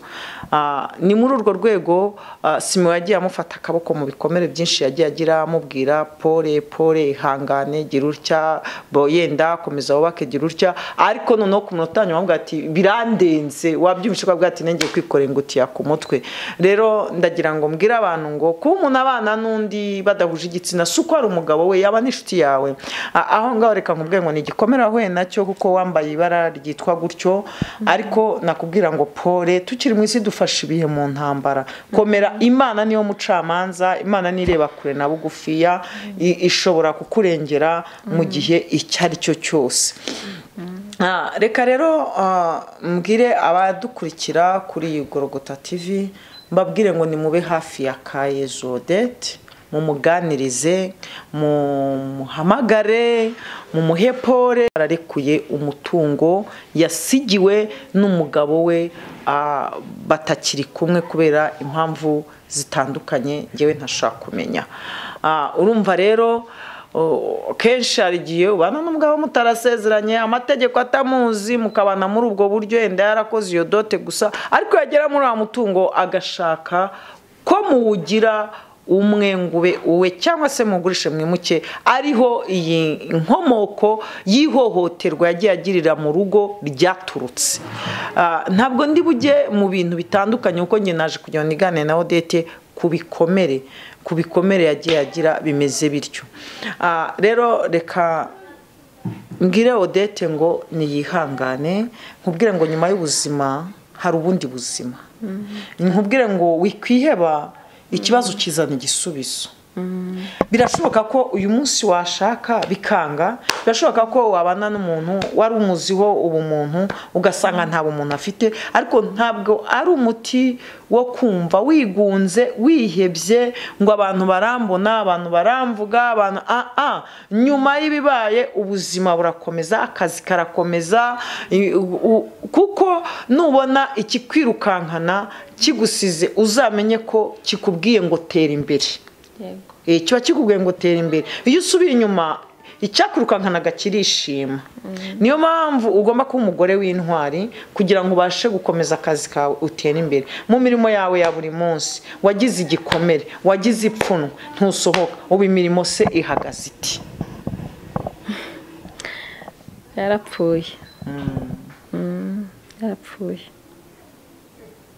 Ni muri urwo rwego Simeo yagiye amufata akaboko mu bikomere byinshi yagiye agira, amubwira pole pole, ihangane, gira utya, yenda komeza wubake, gira utya. Ariko noneho ku munota nyuma amubwira ati birandenze, wabyumvishe ko avuga ati ngiye kwikorera ingutiya ku mutwe. Rero ndagira ngo mbwire abantu ngo kuba umuntu abana n'undi badahuje igitsina si uko ari umugabo we, yaba n'inshuti yawe. Aho ngaho reka nkubwire ngo ni igikomere wahuye nacyo kuko wambaye ibara ryitwa gutyo, ariko nakubwira ngo pole, tukiri mu isi dufashe ibihe mu ntambara. Komera, Imana niyo mucamanza, Imana nireba kure na bugufiya, ishobora kukurengera mu gihe icyo ari cyo cyose. Reka rero mbwire abadukurikira kuri Gorogota TV, mbabwire ngo nimube hafi ya Kayezu Odette, mumuganirize, mumuhamagare, mumuhe pole. Ararekuye umutungo yasigiwe n'umugabo we batakiri kumwe kubera impamvu zitandukanye ngewe ntashaka kumenya. Urumva rero kenshi hari igihe ubana n'umugabo mutarasezeranye, amategeko atamuzi, mukabana muri ubwo buryo, yenda yarakoze iyo dote gusa, ariko yagera muri wa mutungo agashaka ko muwugira umwe ngube uwe cyangwa se mugurishe mwimuke. Ariho iyi nkomoko y'ihohoterwa yagiye agirira mu rugo ryaturutse. Ntabwo ndi bujye mu bintu bitandukanye kuko njye naje kugira ngo nigane na Odette ku bikomere yagiye agira bimeze bityo. Rero reka mbwire Odette ngo niyihangane, nkubwire ngo nyuma y'ubuzima hari ubundi buzima. Nkubwire ngo wikwiheba, ikibazo kizana igisubizo. Birashoboka ko uyu munsi washaka bikanga, birashoboka ko wabana n'umuntu wari umuziho ubumuntu ugasanga nta bumuntu afite, ariko ntabwo ari umuti wo kumva wigunze wihebye ngo abantu barambona, abantu baramvuga, abantu nyuma y'ibibaye ubuzima burakomeza, akazi karakomeza, kuko nubona ikikwirukankana kigusize uzamenye ko kikubwiye ngo tera imbere. Kiba kikubwiye ngo tera imbere. Iyo usubiye inyuma Icyakwirukankanaga kirishima. Niyo mpamvu ugomba kuba umugore w'intwari kugira ngo ubashe gukomeza akazi kawe, utere imbere mu mirimo yawe ya buri munsi. Wagize igikomere, wagize ipfunwe, ntusohoka. Ubu imirimo se ihagaze iti? Yarapfuye. Yarapfuye.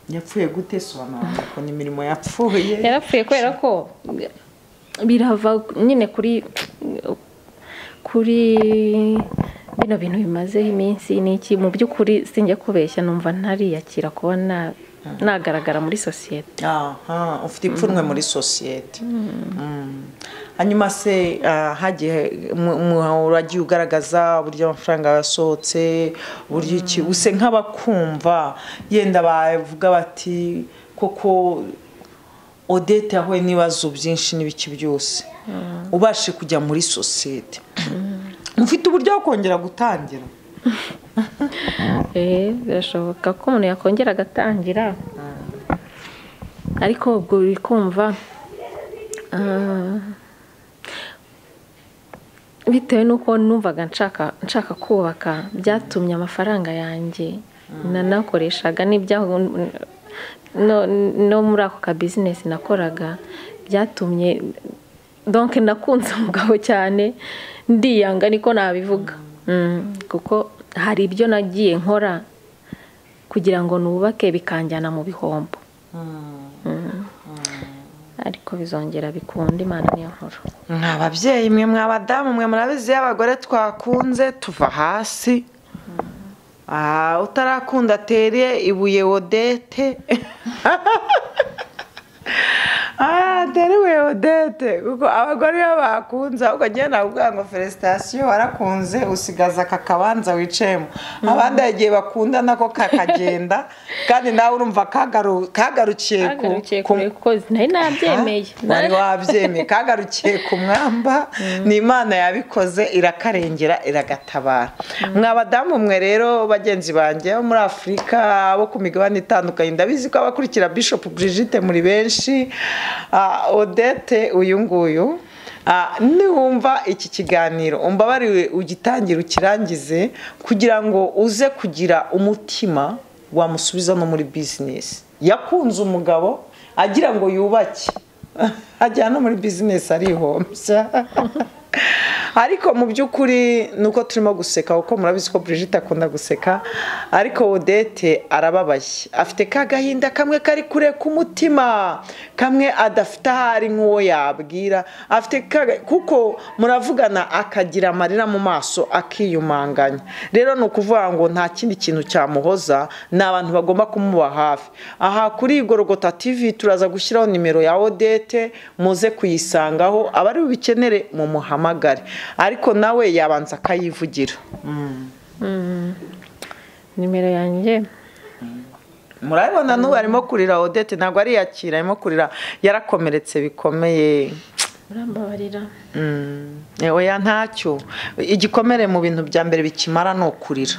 Yapfuye gute? Sobanura ko ni imirimo yapfuye. Yarapfuye kubera ko birava nyine kuri bino bintu bimazeho iminsi n'iki. Mu by'ukuri sinjya kubeshya, numva ntariyakira kuba nagaragara muri sosiyete. Aha, ufite ipfunwe muri sosiyete. Hanyuma se hagiye uragiye ugaragaza uburyo amafaranga yasohotse, uburyo iki, use nk'abakumva yenda bavuga bati koko Odette yahuye n'ibibazo byinshi n'ibiki byose, ubashe kujya muri sosiyete, ufite uburyo bwo kongera gutangira? Birashoboka ko umuntu yakongera agatangira, ariko ubwo bikumva bitewe n'uko numvaga nshaka kubaka, byatumye amafaranga yanjye nanakoreshaga n'ibyaho no muri ako ka business nakoraga, byatumye donc nakunze umugabo cyane ndiyanga, niko nabivuga. Kuko hari ibyo nagiye nkora kugira ngo nubake bikanjyana mu bihombo. Ariko bizongera bikunda, Imana niyo nkuru. Mwa babyeyi mwe, mwa badamu mwe, murabizi abagore twakunze tuva hasi. Utarakunda atere ibuye Odette. Atere ibuye Odette, kuko abagore iyo bakunze, ahubwo njye navuga ngo felicitation, warakunze usigaza aka kabanza wicayemo. Abandi igihe bakunda nako kakagenda, kandi nawe urumva kagarukiye ku nari nabyemeye. Wari wabyemeye, kagarukiye ku mwamba. Ni Imana yabikoze, irakarengera, iragatabara. Mwa badamu mwe rero, bagenzi banjye bo muri Afurika, bo ku migabane itandukanye, ndabizi ko abakurikira Bishop Brigitte muri benshi. Odette uyu nguyu, niwumva iki kiganiro umbabariwe ugitangira ukirangize, kugira ngo uze kugira umutima wamusubiza no muri business. Yakunze umugabo agira ngo yubake, ajya no muri business arihombya. Ariko mu by'ukuri nuko turimo guseka, kuko murabizi ko Brigitte akunda guseka, ariko Odette arababaye, afite ka gahinda kamwe kari kure k'umutima, kamwe adafite ahari nk'uwo yabwira, afite kuko muravugana akagira amarira mu maso akiyumanganya. Rero ni ukuvuga ngo nta kindi kintu cyamuhoza, ni abantu bagomba kumuba hafi. Aha kuri Gorogota TV turaza gushyiraho nimero ya Odette, muze kuyisangaho, abari bubikenere mumuhamagare. Ariko nawe yabanza akayivugira. Nimero yanjye murabibona, n'ubu arimo kurira Odette, ntabwo ariyakira, arimo kurira, yarakomeretse bikomeye. Urambabarira. Oya ntacyo, igikomere mu bintu bya mbere bikimara ni ukurira.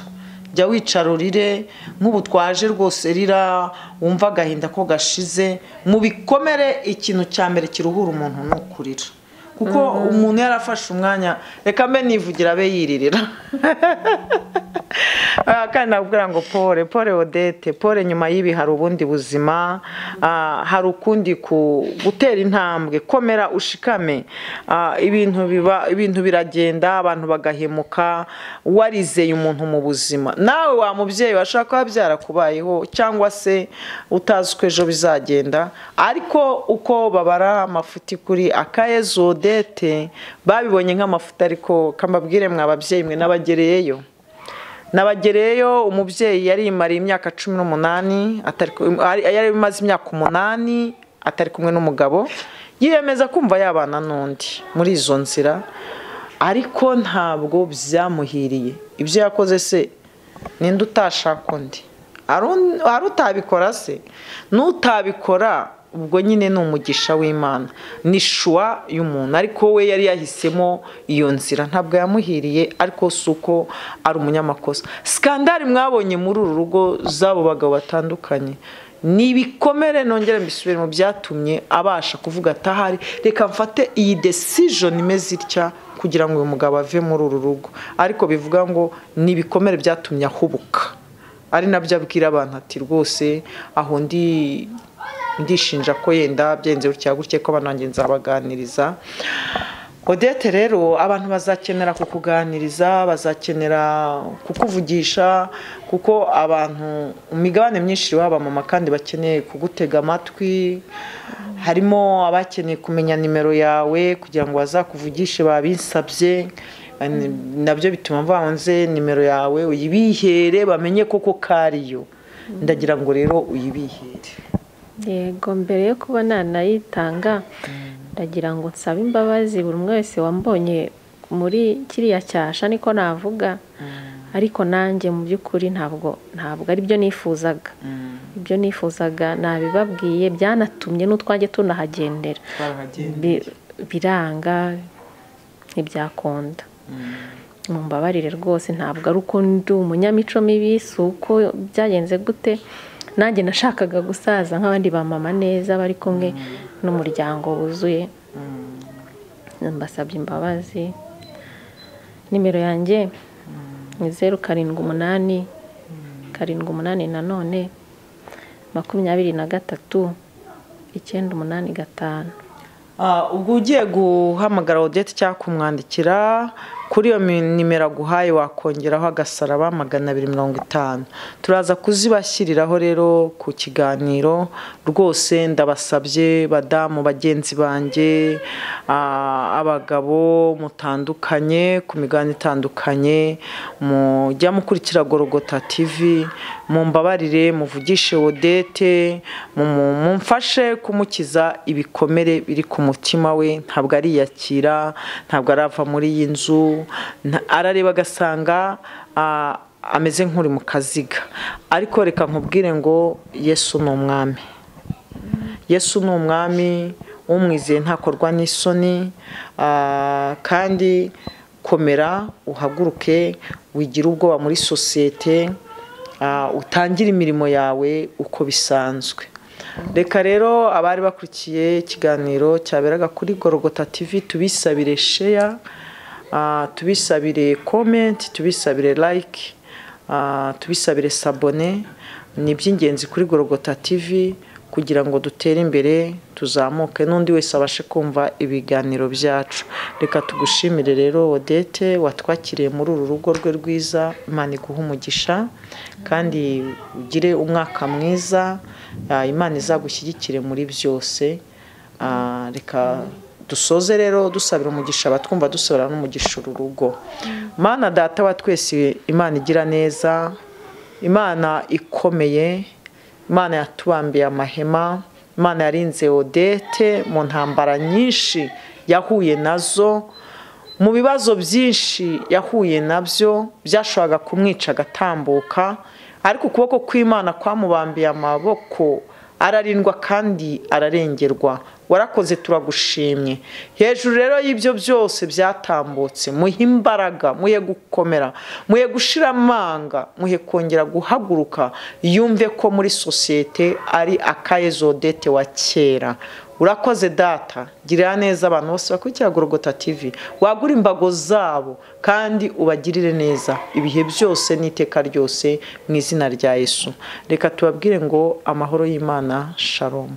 Jya wicara urire, nk'ubu twaje rwose rira, wumva agahinda ko gashize. Mu bikomere ikintu cya mbere kiruhura umuntu ni ukurira, kuko umuntu yarafashe umwanya, reka mbe nivugira abe yiririra. Kandi nakubwira ngo pole pole Odette, pole, nyuma y'ibi hari ubundi buzima, hari ukundi gutera intambwe, komera ushikame. Ibintu biba, ibintu biragenda, abantu bagahemuka. Warizeye umuntu mu buzima, nawe wa mubyeyi washaka kuba byarakubayeho, cyangwa se utazi uko ejo bizagenda, ariko uko babara amafuti kuri Akayezu Odette babibonye nk'amafuti. Ariko kambabwire mwa babyeyi mwe, n'abagereyeyo nabagereyo, umubyeyi yari yimariye imyaka 18, yari imaze imyaka 8 atari kumwe n'umugabo, yiyemeza kumva yabana n'undi muri izo nzira, ariko ntabwo byamuhiriye. Ibyo yakoze se ninde utashaka undi? Hari utabikora se? N'utabikora ubwo nyine ni umugisha w'Imana, ni shuwa y'umuntu, ariko we yari yahisemo iyo nzira, ntabwo yamuhiriye, ariko si uko ari umunyamakosa. Skandali mwabonye muri uru rugo z'abo bagabo batandukanye, Ni ibikomere, nongere mbisubire mu byatumye abasha kuvuga atahari, reka mfate iyi decision imeze itya kugira ngo uyu mugabo ave muri uru rugo. Ariko bivuga ngo ni ibikomere byatumye ahubuka, ari nabyo abwira abantu ati rwose aho ndishinja ko yenda byenze gutya gutya, ko abanange nzabaganiriza. Odette rero abantu bazakenera kukuganiriza, bazakenera kukuvugisha, kuko abantu imigabane myinshi waba mama kandi bakeneye kugutega amatwi. Harimo abakeneye kumenya nimero yawe kugira ngo bazakuvugishe, babinsabye, nabyo bituma mvanze nimero yawe uyibihere bamenye koko kariyo. Ndagira ngo rero uyibihere. Yego, mbere yo kuba nanayitanga ndagira ngo nsabe imbabazi buri umwe wese wambonye muri kiriya cyasha, niko navuga. Ariko nanjye mu by'ukuri ntabwo ari byo nifuzaga. Ibyo nifuzaga nabibabwiye, byanatumye n'utwanjye tunahagendera biranga, ntibyakunda. Mumbabarire rwose, ntabwo ari uko ndi umunyamico mibi, si uko byagenze gute. Nanjye nashakaga gusaza nk'abandi ba mama neza bari kumwe n'umuryango wuzuye. Mbasabye imbabazi. Nimero yanjye ni 0 7 8 7 8 nanone 23 9 8 5. Ubwo ugiye guhamagara Odette cyangwa kumwandikira kuri iyo nimero aguhaye, wakongeraho agasaraba 250. Turaza kuzibashyiriraho rero ku kiganiro. Rwose ndabasabye badamu bagenzi banjye, abagabo mutandukanye ku migabane itandukanye, mujya mukurikira Gorogota TV, mumbabarire muvugishe Odette, mumfashe kumukiza ibikomere biri ku mutima we. Ntabwo ariyakira, ntabwo arava muri iyi nzu, arareba agasanga ameze nk'uri mu kaziga. Ariko reka nkubwire ngo Yesu ni umwami. Yesu ni umwami, umwizeye ntakorwa n'isoni. Kandi komera, uhaguruke, wigire ubwoba muri sosiyete, utangire imirimo yawe uko bisanzwe. Reka rero abari bakurikiye ikiganiro cyaberaga kuri Gorogota TV tubisabire share, tubisabire comment, tubisabire like, tubisabire sabone. Ni iby'ingenzi kuri Gorogota TV kugira ngo dutere imbere, tuzamuke, n'undi wese abashe kumva ibiganiro byacu. Reka tugushimire rero Odette watwakiriye muri uru rugo rwe rwiza. Imana iguhe umugisha kandi ugire umwaka mwiza, Imana izagushyigikire muri byose. Reka dusoze rero dusabira umugisha abatwumva, dusabira n'umugisha uru rugo. Mana data wa twese, Imana igira neza, Imana ikomeye, Imana yatubambiye amahema, Imana yarinze Odette mu ntambara nyinshi yahuye nazo, mu bibazo byinshi yahuye nabyo byashoboraga kumwica agatambuka, ariko ukuboko kw'Imana kwamubambiye amaboko, ararindwa kandi ararengerwa. Warakoze, turagushimye. Hejuru rero y'ibyo byose byatambutse, muhe imbaraga, muhe gukomera, muhe gushira amanga, muhe kongera guhaguruka, yumve ko muri sosiyete ari Akayezu Odette wa kera. Urakoze data, girira neza abantu bose bakurikira Gorogota TV, wagura imbago zabo kandi ubagirire neza ibihe byose n'iteka ryose, mu izina rya Yesu. Reka tubabwire ngo amahoro y'Imana, shalom.